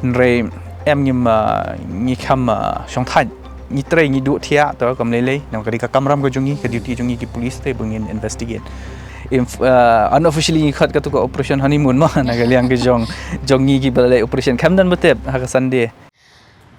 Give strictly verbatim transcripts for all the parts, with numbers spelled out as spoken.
Hynrei em ngim, ah, ngi kham, ah, shongthait, ngi trei, ngi duh thiah to kam lei lei. Namar ka dei ka kamram ka jong ngi, ka duty jong ngi ki police te ba ngin investigate. Inf-, ah, unofficially ngi khot katu ka operation honeymoon mo, na ka liang ka jong, jong ngi kiba la leh operation. Kham don ba tip ha ka Sunday.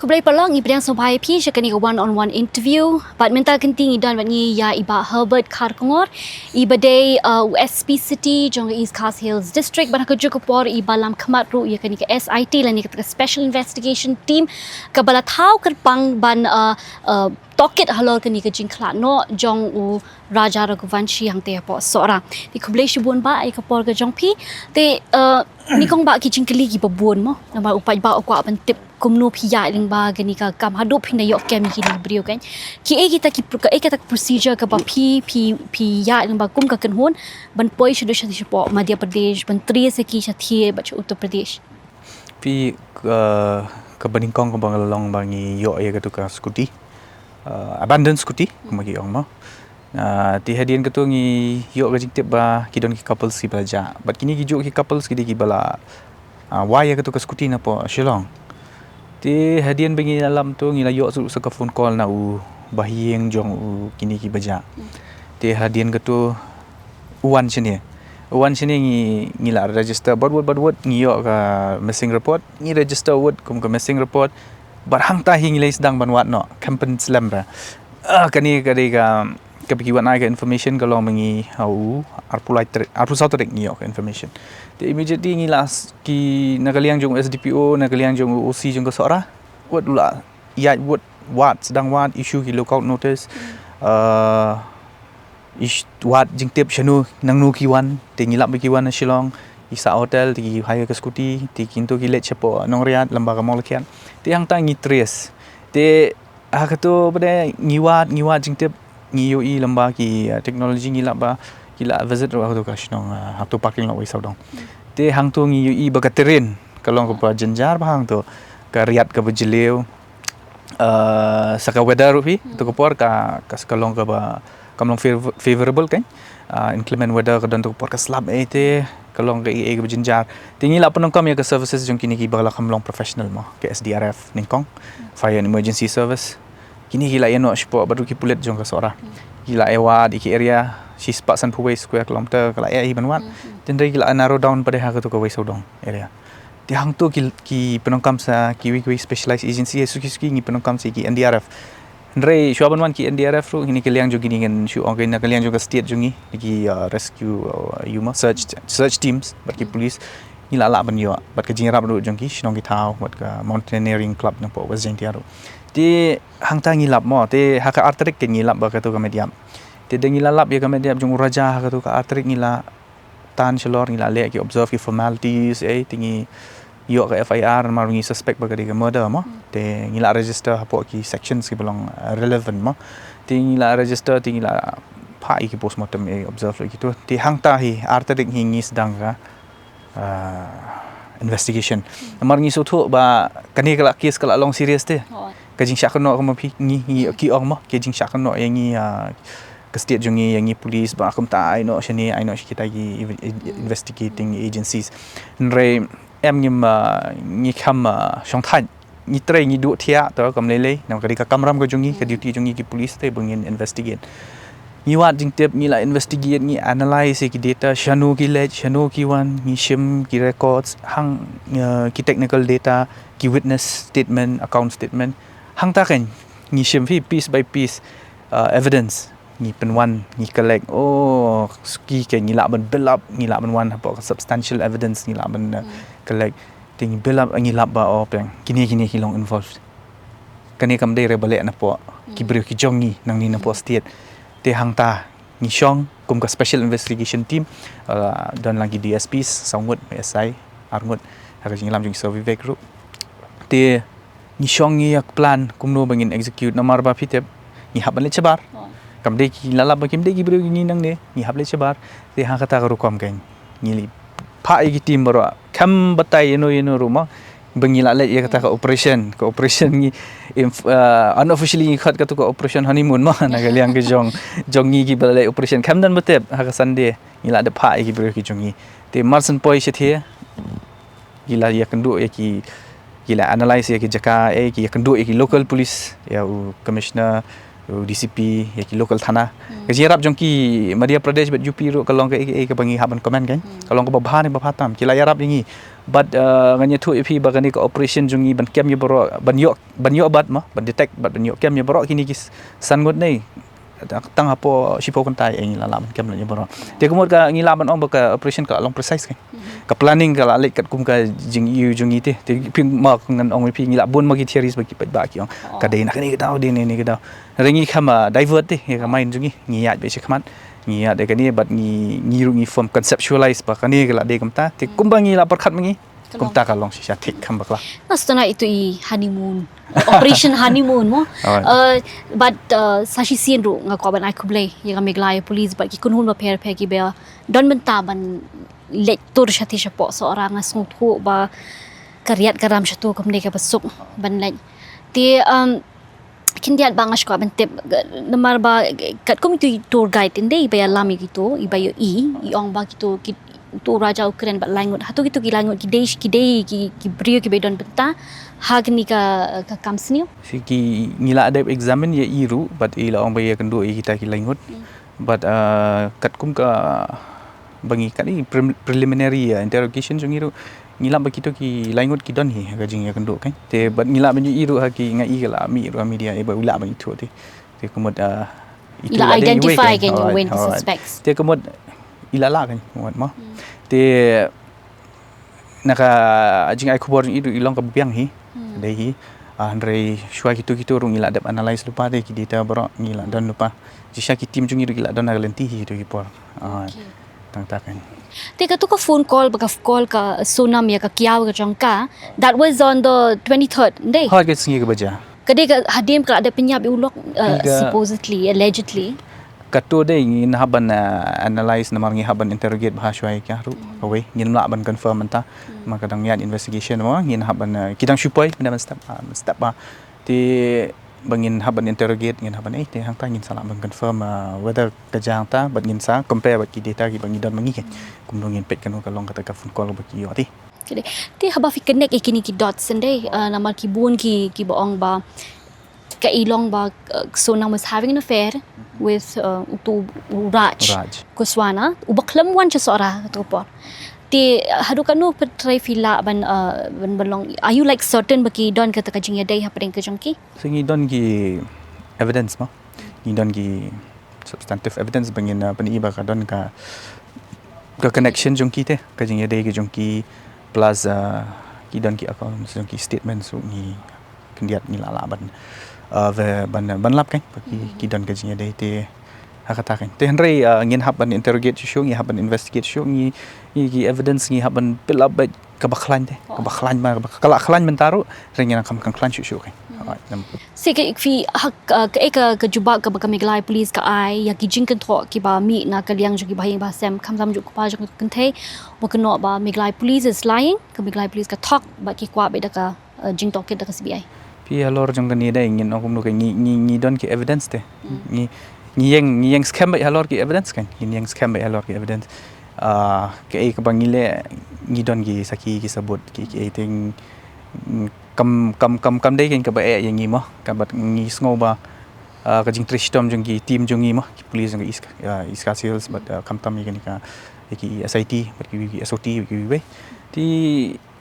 Khublei paralok, ngi pdiang sngewbha ïa phi sha kane ka one on one interview. Bad mynta ka sngi ngi don bad ngi ïa i Bah Herbert Kharkongor, iba dei, uh, u S P City jong ka East Khasi Hills District, bad ha kajuh ka por iba lam khmat ruh ïa kane ka S I T lane kata ka Special Investigation Team kaba la thaw kyrpang ban, uh, uh, tohkit halor kane ka jingkhlad noh jong u Raja Raghuvanshi hangtei hapoh Sohra. Te khublei shibun Bah ïa ka por ka jong phi. Te, uh, nyngkong Bah, ki jingkylli kiba bun mo, namar u paidbah u kwah ban tip kumno phi ïaid lyngba kane ka kam haduh phin da ïoh kem ïa kine ki briew, kan. Kiei kita ki pro-, kaei kata ka procedure kaba phi, phi, phi ïaid lyngba kum ka kynhun ban poi shaduh shatei shapoh Madhya Pradesh, ban trace ïa ki shathie bad sha Uttar Pradesh? Phi, uh, kaba nyngkong kaba nga la long ba ngi ïoh ïa katu ka scooty, uh, abandoned scooty, kumba ki ong mo. Ah, te hadien katu ngi ïoh ka jingtip ba ki don ki couples kiba la jah. Bad kine ki juh ki couples ki dei kiba la, ah, wai ïa katu ka scooty napoh Shillong. Te hadien ba ngi la lap tu ngi la ïoh sa ka phone call na u bahaïing jong u kine kiba jah. Te hadien katu u wan shane. U wan shane ngi, ngi la register bad wut bad wut, ngi ïoh ka missing report, ngi register wut kum ka missing report. Bad hangta hi ngi la sdang ban wad noh, kham pynslem re. Ah, kane ka dei ka, kaba ki wan ai ka information ka long ba ngi, ha u arphew lai tarik, arphew saw tarik ngi ïoh ka information. Te immediately ngi la s-, ki na ka liang jong S D P O, na ka liang jong O C jong ka Sohra, wut la ïaid wut, wad, sdang wad, issue ki lookout notice. Uh, ish, wad jingtip shano, nangno ki wan, te ngi lap ba ki wan na Shillong, ki sah hotel, te ki hire ka scooty, te ki nto ki leit shapoh Nongriat, lem bad ka Mawlakhiat. Te hangta ngi trace. Te ha katu pat ngi wad, ngi wad jingtip, ngi ïohi lem bad ki, uh, technology ngi lap ba, ki la visit ruh ha katu ka shnong, uh, ha katu parking lot wei sawdong. Te hangtu ngi ïohi ba ka terrain ka long kaba jynjar bha hangtu, ka riat kaba jylliew, uh, sa ka weather ruh phi, tu ka por ka, ka, ka long kaba, kam long fav-, favorable kan. Uh, inclement weather ka don tu ka por ka slap eh te, ka long ka, eh, kaba jynjar. Te ngi la pyndonkam ïa ka services jong kine kiba la kham long professional mo, ka S D R F nyngkong, Fire and Emergency Service. Kine ki la ïa noh shapoh bad ruh ki pulit jong ka Sohra. Ki la ïa wad ïa ki area shispah sanphew wei square kilometer, ka la ïa hi ban wad. Te hynrei ki la narrow down pat ha katu ka wei sawdong area. Te hangtu ki, ki pyndonkam sa kiwei kiwei specialized agency, suki suki ngi pyndonkam sa ki N D R F. Hynrei shuwa ban wan ki N D R F ruh, kine ki liang jong kine ngan shu ong, kine ki liang jong ka state jong ngi, ki, uh, rescue, uh, ïa ma, search, search teams bad ki police, ngi la lah ban ïoh bad ka jingïarap ruh jong ki shnong ki thaw bad ka mountaineering club napoh West Jaintia ruh. Te hangta ngi lap mo, te ha ka ar tarik kan ngi lap ba katu ka met ïap. Te da ngi la lap ïa ka met ïap jong u Raja ha katu ka ar tarik ngi la tan shalor, ngi la leh ki observe ki formalities, eh, te ngi ïoh ka F I R namar ngi suspect ba ka dei ka murder mo. Te ngi la register hapoh ki sections kiba long, uh, relevant mo. Te ngi la register, te ngi la phah ïa ki postmortem, eh, observe ïa kitu. Te hangta hi ar tarik hi ngi sdang ka, uh, investigation. Namar ngi sngewthuh ba kane ka la case ka la long serious te. Ka jingshah kynnoh ka ma phi ngi, ngi ki ong mo, ka jingshah kynnoh ïa ngi, ah, ka state jong ngi, ïa ngi police ba kumta ai noh shane, ai noh sha kita ki ev-, ev-, investigating agencies. Hynrei em ngim, ah, ngi kham, ah, shongthait, ngi trei, ngi duh thiah to kam lei lei, namar ka dei ka kamram ka jong ngi, ka duty jong ngi ki police te ba ngin investigate. Ngi wad jingtip, ngi la investigate, ngi analyse ïa ki data, shano ki leit, shano ki wan, ngi shim ki records, hang, eh, ki technical data, ki witness statement, account statement. Hangta kan ngi shim phi piece by piece, uh, evidence. Ngi pynwan, ngi collect. Oh, suki kan ngi lah ban build up, ngi lah ban wan hapoh ka substantial evidence, ngi lah ban, uh, collect. Te ngi build up, ngi lap ba, oh, peng, kine, kine ki long involved. Kane kam dei re ba leh napoh ki briew ki jong ngi, nangne napoh state. Te hangta ngi shong kum ka special investigation team, uh, don lang ki D S Ps saw ngut, S I ar ngut, ha ka jingïalam jong ki Sir Vivek ruh. Te ngi shong, ngi ïa plan kumno ba ngin execute, namar ba phi tip ngi hap ban leit shabar. Kam dei ki la lap ba kim dei ki briew ngi nangne, ngi hap leit shabar. Te ha kata ka rukom kan ngi leit phah ïa ki team baroh, kham batai ïano ïano ruh mo, ba ngi la leit ïa kata ka operation, ka operation ngi inf-, uh, unofficially ngi khot kata ka operation honeymoon mo, na ka liang ka jong, jong ngi kiba la leit operation. Kham don ba tip ha ka Sunday ngi la dep phah ïa ki briew ki jong ngi. Te mar shen poi shathie ngi la ïakynduh ïa ki Ki la analyse ïa ki jaka, eh, ki ïakynduh ïa ki local police, ïa u commissioner, u D C P, ïa ki local thana. Ka jingïarap jong ki Madhya Pradesh bad U P ruh ka long kaei kaei kaba ngi hap ban commend kan. Ka long kaba bha ne ba bha tam, ki la ïarap ïa ngi. Bad, uh, ngan ïathuh ïa phi ba kane ka operation jong ngi ban kem ïa baroh, ban ïoh, ban ïoh bat mo, ban detect bad ban ïoh kem ïa baroh kine ki s-, san ngut ne. Tang hapoh shiphew kynta ïa ngi la lah ban kem ïa baroh. Te kumta ka ngi lah ban ong ba ka operation ka long precise kan. Ka planning ka la leit katkum ka jingïohi jong ngi te. Te phi ma ngan ong ïa phi ngi la bun ma ki theories ba ki paidbah ki ong. Ka dei na kane ka daw, dei na kane ka daw. Hynrei ngi kham, ah, divert te ïa ka mind jong ngi. Ngi ïaid beit shakhmat. Ngi ïaid ïa kane bad ngi, ngi ruh ngi form conceptualize ba kane ka la dei kumta. Te kumba ngi la pyrkhat ma ngi. Kumta ka long shisha thik kham bakla. Nga sngewtynnat ito i honeymoon. Operation honeymoon mo. Alright. Uh, but, uh, sa shisien ruh nga kwah ban ai khublei ïa ka Meghalaya Police bad ki kynhun bapher bapher kiba don bynta ban leit tur shathie shapoh Sohra, nga sngewthuh ba ka riat ka ram shato kam dei kaba suk ban leit. Te, um, khyndiat ba nga shu kwah ban tip, namar ba katkum ito i tour guide te ym dei ba ïalam ïa kito, iba ïohi, i ong ba kito ki, uto u raja u kren bad lai ngut. Hato kito ki lai ngut ki dei, ki dei ki, ki briew kiba don bynta ha kane ka, ka kam sniew? Shi ki, ngi la dep examine ïa i ruh bad i la ong ba i ïakynduh ïa kita ki lai ngut. Bad, uh, katkum kaba ngi, kane prem-, preliminary, uh, interrogation jong ngi ruh, ngi lap ba kito ki lai ngut ki don hi ha ka jingïakynduh kan. Te bad ngi lap ban ïohi ruh ha ki, nga i ka la mih ruh ha media, eh, ba u lah ban ithuh te. Te kumta, uh, i la identify kan ïa uwei na ki suspects. Te kumta i la lah kan kumta mo. Te na ka jingai khubor jong i ruh i long kaba biang hi. Dei hi. Ah, hynrei shuwa kito kito ruh ngi la dep analyse lypa te ki data baroh ngi la don lypa. Shisha ki team jong ngi ruh ki la don ha ka lynti hi kito ki por. Ah, tang ta kan. Te kato ka phone call, ba ka call ka Sonam ïa ka kiaw ka jong ka, that was on the twenty-third, ym dei? Ha ka sngi kaba jia. Ka dei ka hadien ka la dep pynïap ïa u lok, uh, supposedly, allegedly. Kato dei ngin hap ban, uh, analyse namar ngi hap ban interrogate bha shuwa ïa ka ruh kawei, ngim lah ban confirm mynta. Ma ka dang ïaid investigation mo, ngin hap ban, uh, ki dang shu poi mynta ban step, uh, step ba. Te ba ngin hap ban interrogate, ngin hap ban, eh, te hangta ngin sa lah ban confirm, uh, whether ka jia hangta, bad ngin sa compare bad ki data kiba ngi don ma ngi. Kumno ngin peit kano ka long kata ka phone call ba ki ïoh te. Te haba phi connect ïa kine ki dots, ym dei, uh, namar ki bun ki, kiba ong ba ka i long ba, uh, Sonam was having an affair with, uh, uto u Raj Kuswana, uba khlem wan sha Sohra kato ka por. Te, uh, haduh katno pat trai phi lah ban, uh, ban, ban long, are you, like, certain ba ki don kata ka jingïadei hapdeng ka jong ki? So ngi don ki evidence mo. Ngi don ki substantive evidence ba ngin, uh, pyni ba ka don ka, ka connection jong ki te, ka jingïadei ka jong ki, plus, uh, ki don ki accounts jong ki, statements, so ngi khyndiat ngi la lah ban, uh, ban, ban lap kan ba ki, ki don ka jingïadei te ha kata kan. Te hynrei, uh, ngin hap ban interrogate shuh shuh, ngi hap ban investigate shuh shuh, ngi, ngi ki evidence ngi hap ban build up bad kaba khlaiñ te, kaba khlaiñ ma, kaba, ka la khlaiñ mynta ruh, hynrei ngi nang kham khlaiñ shuh shuh kan. Alright, nam. Shi ka, phi ha ka, ka, ka, ka jubab kaba ka Meghalaya Police ka ai ïa ki jingkynthoh kiba mih na ka liang jong ki bahaïing bahasem, khamtam jong u kpa jong ka kynthei, ba kynnoh ba Meghalaya Police is lying, ka Meghalaya Police ka thok, ba ki kwah beit da ka, uh, jingtohkit da ka C B I. Phi halor jong kane dei ngin ong kumno ka ngi, ngi, ngi don ki evidence te. Ngi, ngi ïeng, ngi ïeng skhem beit halor ki evidence kan. Ngi ïeng skhem beit halor ki evidence. Ah, kaei kaba ngi leh ngi don ki sakhi ki sabut ki, ki, I think, mm, kam, kam, kam, kam dei kan kaba eh ïa ngi mo. Kaba ngi sngew ba, ah, ka jingtrei shitom jong ki team jong ngi mo, ki police jong ka East, ah, East Khasi Hills bad, ah, khamtam ïa kane ka, ïa ki S I T bad ki, ki S O T bad ki, ki, ki. Te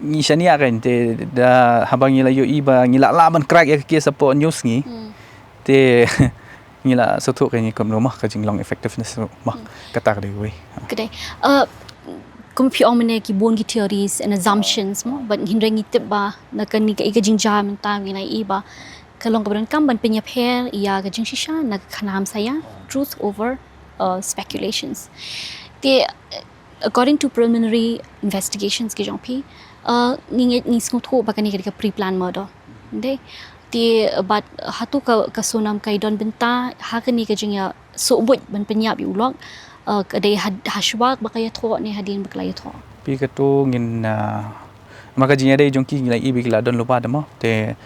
ngi shaniah kan te da haba ngi la ïohi ba ngi la lah ban crack ïa ka case hapoh news ngi. Te ngi la sngewthuh kan ngi kumno mo ka jinglong effectiveness ruh mo. Kata ka dei kawei. Ka dei. Uh, kum phi ong mynne ki bun ki theories and assumptions mo, but hynrei ngi tip ba na kane ka, ka jingjia mynta ngi la ïohi ba ka long kaba donkam ban pynïapher ïa ka jingshisha na ka khana hamsaïa, truth over, uh, speculations. Te, uh, according to preliminary investigations ki jong phi, uh, ngi, ngi, ngi sngewthuh ba kane ka dei ka pre-plan murder. Dei. Te, uh, bad hato ka, ka Sonam ka i don bynta ha kane ka jingïa suh buit ban pynïap ïa u lok, uh, ka dei ha, ha shuwa ba ka ïathoh ne hadien ba ka la ïathoh? Phi kato ngin, uh, ma ka jingïadei jong ki ngi la i ba ki la don lypa te mo. Te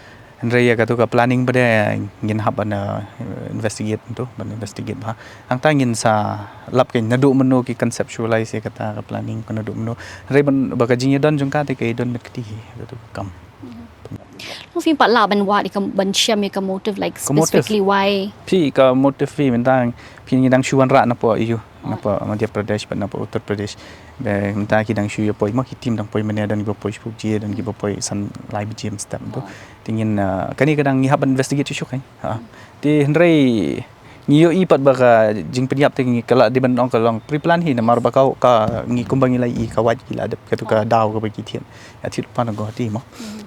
hynrei ïa kato ka planning ba dei ngin hap ban, uh, investigate to, ban investigate bha. Hangta ngin sa lap kan naduh mynno ki conceptualize ïa kata ka planning ka naduh mynno. Hynrei ban ba ka jingïadon jong ka te ka i don bad kti hi kato ka kam. Phi pat lah ban wad ïa ka, ban shem ïa ka motive, like, Ka motive. Specifically why? Phi ka motive phi mynta phi ngi dang shu wanrah napoh ïa u, napoh Madhya Pradesh bad napoh Uttar Pradesh. Ba mynta ki dang shu ïa poi mo, ki team dang poi mynne, don kiba poi shiphew baje, don kiba poi san lai baje mynstep tu. Te ngin, ah, kane ka dang ngi hap ban investigate shuh shuh kan. Ha. Te hynrei ngi ïohi pat ba ka jingpynïap te ngi, ka la dei ban ong ka long pre-plan hi, namar ba ka, ka ngi kumba ngi la ïohi ka wait ki la dep, katu ka daw kaba ki thied. Ïa thied pan Guwahati mo.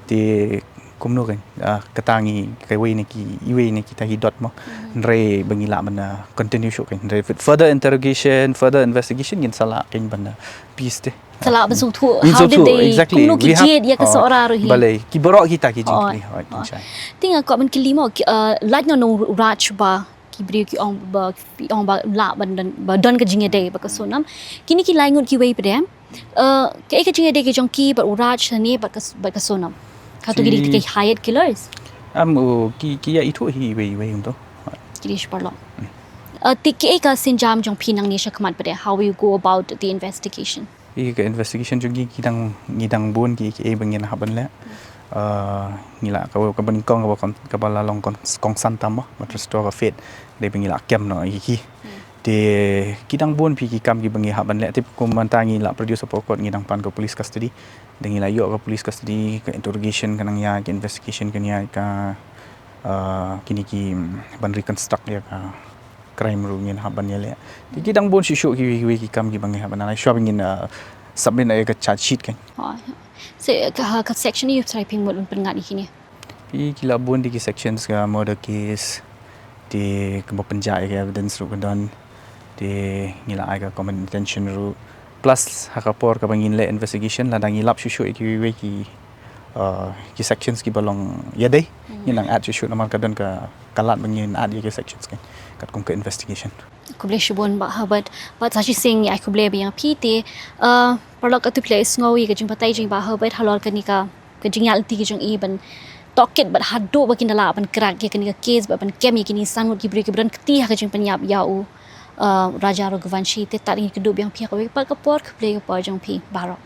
Te kumno kan, ah, kata ngi, kawei na ki, iwei na kita hi dot mo. Hynrei ba ngi lah ban, ah, continue shuh kan. Hynrei with further interrogation, further investigation, ngin sa lah kan ban, ah, piece te. Sa lah ban sngewthuh, Ngin how did sngewthuh, they, exactly. kumno ki We have, jied ïa ka oh, Sohra ruh hi. Balei, ki baroh kita ki Oh, jingkylli, oh, oh. kin shai. Te nga kwah ban kylli mo, ki, uh, lait nga nong Raj ba ki briew ki ong ba, ki ong ba lah ban don, ba don ka jingïadei bad ka Sonam. Kine ki lai ngut kiwei pat de, uh, kaei ka jingïadei ka jong ki bad u Raj ne bad ka, bad ka Sonam? Kato ki dei ki hired killers? Am, oh, ki, ki ïa ithuh hi iwei iwei kumto. Ki dei shi paralok. Uh, te kaei ka sienjam jong phi nangne shakhmat pat de? How will you go about the investigation? Ïa ka investigation jong ngi, ki dang, ngi dang bun ki, kiei ba ngin hap ban leh. Ah, ngi la ka, kaba nyngkong kaba kon, kaba la long kon, kongsan tam mo, ban restore ka faith. Dei ba ngi la kem noh ïa ki. Te ki dang bun phi ki kam kiba ngi hap ban leh. Te kumta ngi la produce hapoh court, ngi dang pan ka police custody. Te ngi la ïoh ka police custody, ka interrogation ka nang ïaid, ka investigation ka nang ïaid, ka, ah, kine ki, mm, ban reconstruct ïa ka crime ruh ngin hap ban ïaleh. Te ki dang bun shuh shuh kiwei kiwei ki kam kiba ngi hap ban leh. Shuwa ba ngin, ah, submit ïa ka charge sheet kan. Oh, ïa. So, ka, ka section ïa u trai phi mut ban pynngat ïa kine? Phi, ki la bun de ki sections, ka murder case, te kaba pynjah ïa ka evidence ruh ka don. Te ngi la ai ka common intention ruh. Plus ha ka por kaba ngin leh investigation, lada ngi lap shuh shuh ïa kiwei kiwei ki, uh, ki sections kiba long ïadei, ngin nang add shuh shuh namar ka don ka, ka lad ba ngin add ïa ki sections kan, katkum ka investigation. Khublei shibun Bah Herbert, bad sa shisien ngi ai khublei biang ïa phi te, uh, paralok, katto phi la ïohsngew ïa ka jingbatai jong i Bah Herbert halor kane ka, ka jingïaid lynti ka jong i ban tohkit bad haduh ba kin da lah ban crack ïa kane ka case bad ban kem ïa kine san ngut ki briew kiba don kti ha ka jingpynïap ïa u, uh, Raja Raghuvanshi. Te tad ngin kynduh biang ïa phi ha kawei pat ka por, khublei ïa ka por jong phi baroh.